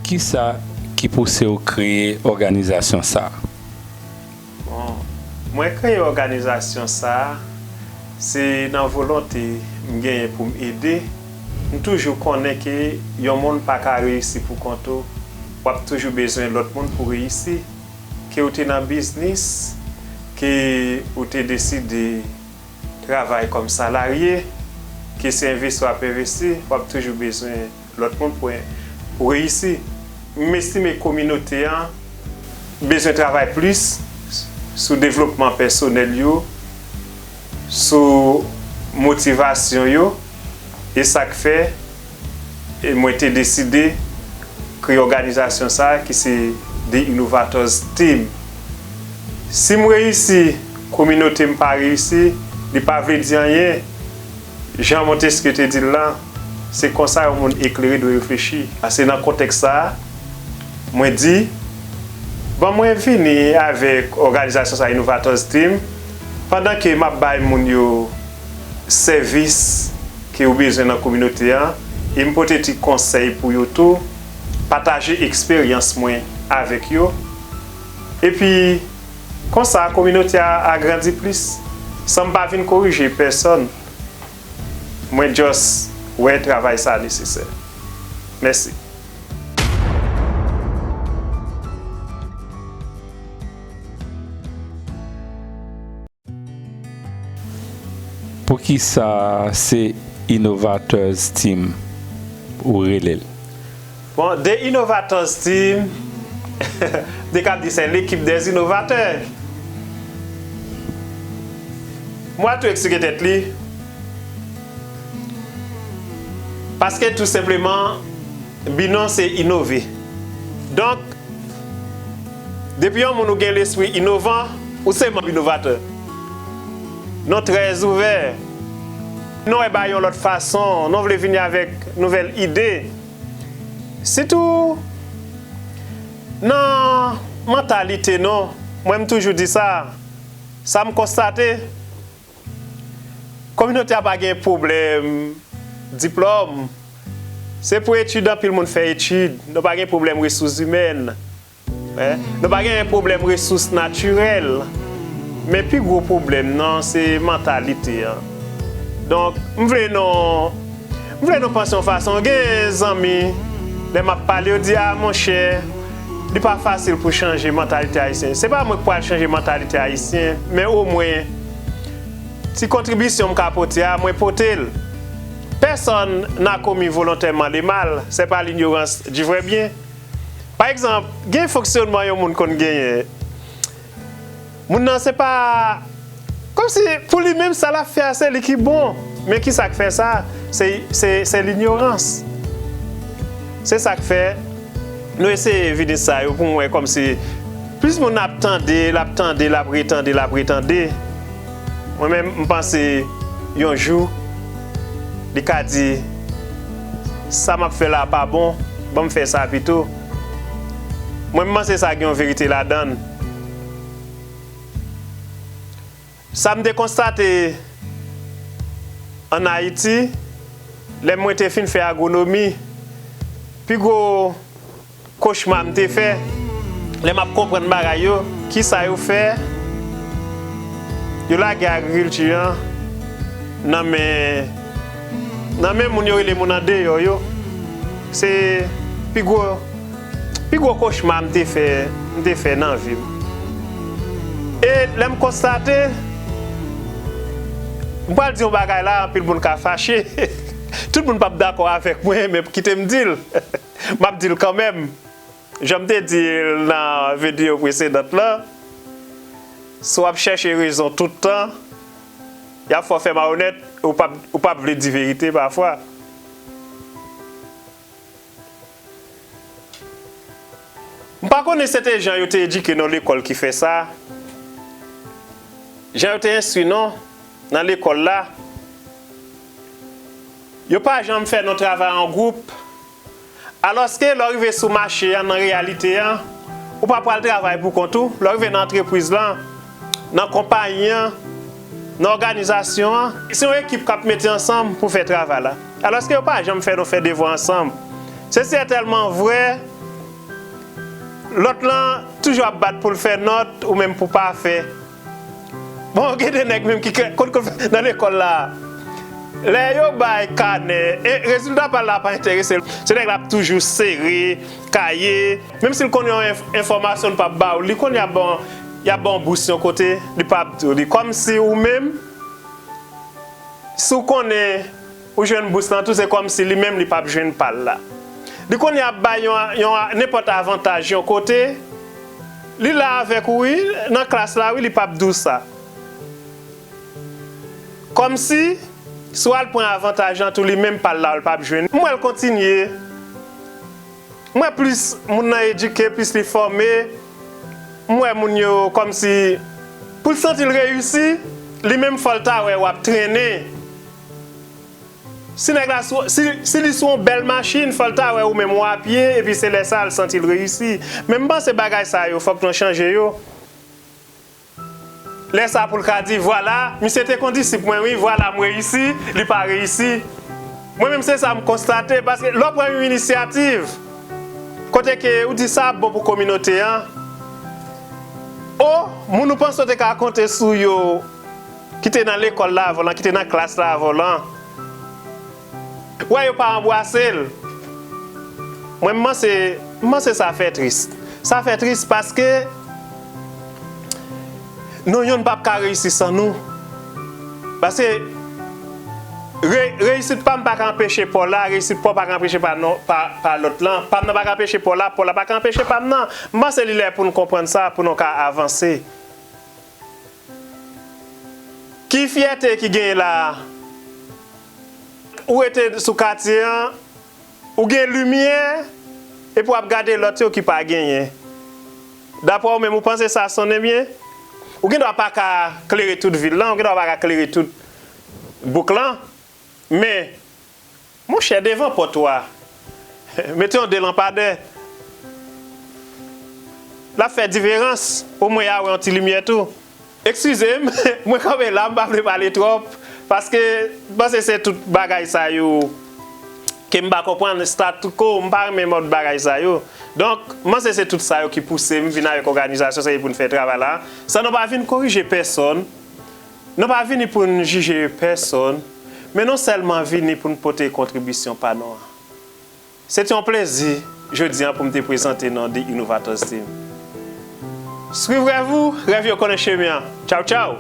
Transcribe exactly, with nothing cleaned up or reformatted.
Kisa ki pouse w kreye òganizasyon sa a? Bon, mwen kreye òganizasyon sa a, se nan volonte m genyen pou m ede. M toujou konnen ke yon moun pa ka reyisi pou kont ou. W ap toujou bezwen lòt moun pou reyisi. Ke w te nan biznis, ke w te deside travay kòm salarye, ke se envesti w ap envesti, w ap toujou bezwen lòt moun pou, pou reyisi. M estime kominote an bezwen travay plis sou devlopman pèsonèl yo, sou motivasyon yo, e sa k fè e mwen te deside kreye òganizasyon sa a ki se The Innovators Team. Si m reyisi, kominote m pa reyisi, li pa vle di anyen. Jan Montesquieu te di l lan, se konsa yon moun eklere dwe reflechi. A, se nan kontèks sa a, mwen di, ban mwen vini avèk òganizasyon sa a, Innovators Team, pandan ke m ap bay moun yo sèvis ke yo bezwen nan kominote an, e m pote ti konsèy pou yo tou, pataje eksperyans mwen avèk yo. Epi, konsa, kominote a agrandi plis, san m pa vin korije pèsòn. Mwen just wè travay sa a nesesè. Mèsi. Poukisa se Innovators Team ou rele l? Bon, The Innovators Team, m te kab di se l'équipe des innovateurs. Mwen tou eksplike tèt li. Paske tou senpleman, bi nou an se inove. Donk, depi yon moun ou gen lespri inovan, ou se manm inovatè. Nou trè ouvè. Nou wè bagay yon lòt fason, nou vle vini avèk nouvèl ide. Sitou nan mantalite nou, mwen m toujou di sa, sa m konstate, kominote a pa gen pwoblèm diplòm. Se pou etid anpil moun fè etid, nou pa gen pwoblèm resous imèn. Wi, nou pa gen pwoblèm resous natirèl. Men pi gwo pwoblèm nan se mantalite an. Donk, m vle nou, m vle nou panse yon fason. Gen zanmi, lè m ap pale, yo di, a, monchè, li pa fasil pou chanje mantalite ayisyen. Se pa mwen k pral chanje mantalite ayisyen, men omwen, ti kontribisyon m ka pote a, mwen pote l. Personne n'a commis volontairement le mal, c'est par l'ignorance du vrai bien. Pa egzanp, gen fonksyònman yon moun konn genyen. Moun nan se pa, kòmsi pou li menm sa l ap fè a se li ki bon. Men kisa k fè sa? Se, se, se linyorans. Se sa k fè nou eseye vini sa yo pou mwen kòmsi plis moun ap tande, l ap tande, l ap retande, l ap retande. Mwen menm, m panse yon jou, li ka di, sa m ap fè la pa bon, ban m fè sa pito. Mwen, m panse sa gen yon verite ladan l. Sa m te konstate ann Ayiti, lè mwen te fin fè agwonomi, pi gwo kochma m te fè, lè m ap konprann bagay yo, kisa yo fè? Yo lage agrikilti an nan men, nan men moun yo rele moun andeyò yo. Se pi gwo, pi gwo kochma m te fè, m te fè nan vi m. E lè m konstate, m pral di yon bagay la, anpil moun ka fache. Tout moun p ap dakò avèk mwen, men kite m di l. M ap di l kanmenm. Jan m te di l nan videyo presedant lan, si w ap chèche rezon tout tan, y ap fè w fè malonèt, ou p ap, ou p ap vle di verite pafwa. M pa konnen si se te jan yo te edike nou lekòl ki fè sa, jan yo te enstwi nou nan lekòl la. Yo pa janm fè nou travay an gwoup. Alòske lè w rive sou mache a, nan reyalite a, ou pa pral travay pou kont ou. Lè w rive nan antrepriz lan, nan konpayi an, nan òganizasyon an, se yon ekip k ap mete ansanm pou fè travay la. Alòske yo pa janm fè nou fè devwa ansanm. Se sètènman vre, Lòt lan toujou ap bat pou l fè nòt, ou menm pou pa fè. Bon, gen de nèg menm ki kre- konn konn fè nan lekòl la. Lè yo bay kanè, e rezilta pa l la pa enterese l. Se nèg la ap toujou sere kaye. Menm si l konn yon enf- enfòmasyon, l p ap ba w li. Konn y ap bon, y ap bon bous yon kote, li p ap di w li. Kòmsi ou menm, si w konnen ou jwenn bous lan tou, se kòmsi li menm li p ap jwenn pa l la. Li konnen ap bay yon, yon nenpòt avantaj yon kote, li la avèk ou wi, nan klas la wi, li p ap di w sa. Kòmsi, si w al pran avantaj lan tou, li menm pa l la, l p ap jwenn. M wè l kontinye. M wè plis moun nan edike, plis li fòme. M wè moun yo kòmsi, pou l santi l reyisi, li menm fò l ta wè w ap trennen. Si nèg la sou, si, si li sou yon bèl machin, fò l ta wè ou menm w apye, epi se lè sa a l santi l reyisi. Men m panse bagay sa yo, fòk nou chanje yo. Lè sa pou l ka di, vwala, misye te kondisip mwen wi, vwala m reyisi, li pa reyisi. Mwen menm se sa m konstate, paske lè w pran yon inisyativ, kote ke ou di sa ap bon pou kominote an, o, moun ou panse w te ka konte sou yo, ki te nan lekòl la avè w lan, ki te nan klas la avè w lan, wè yo pa anbwase l. Mwen, m panse, m panse sa fè tris. Sa fè tris paske nou yonn p ap ka reyisi san nou. Paske re- reyisit pa m pa ka anpeche pa w la, reyisit pa w pa ka anpeche pa non, pa, pa lòt lan. Pa m nan pa ka anpeche pa w la, pa w la pa ka anpeche pa m nan. M panse li lè pou n konprann sa, pou nou ka avanse. Ki fyète ki genyen la a? Ou rete sou katye an, ou gen limyè, epi w ap gade lòt yo ki pa genyen. Daprè w menm, ou panse sa sonnen byen? Ou gen dwa pa ka klere tout vil lan, ou gen dwa pa ka klere tout bouk lan, men monchè, devan pòt ou a, mete yon de lanpadè. L ap fè diferans. Omwen y a wè yon ti limyè tou. Eskize m, mwen kanpe la, m pa vle pale twòp, paske m panse se tout bagay sa yo ke m pa konprann, statu quo, m pa renmen mòd bagay sa yo. Donk, m panse se tout sa yo ki pouse m vin avèk òganizasyon sa yo pou n fè travay la. San nou pa vin korije pèsòn, nou pa vini pou n jije pèsòn, men nou sèlman vini pou n pote kontribisyon pa nou an. Se te yon plezi jodi an pou m te prezante nou The Innovators Team. Suiv rèv ou, rèv yo konnen chemen an. Tchaw, tchaw!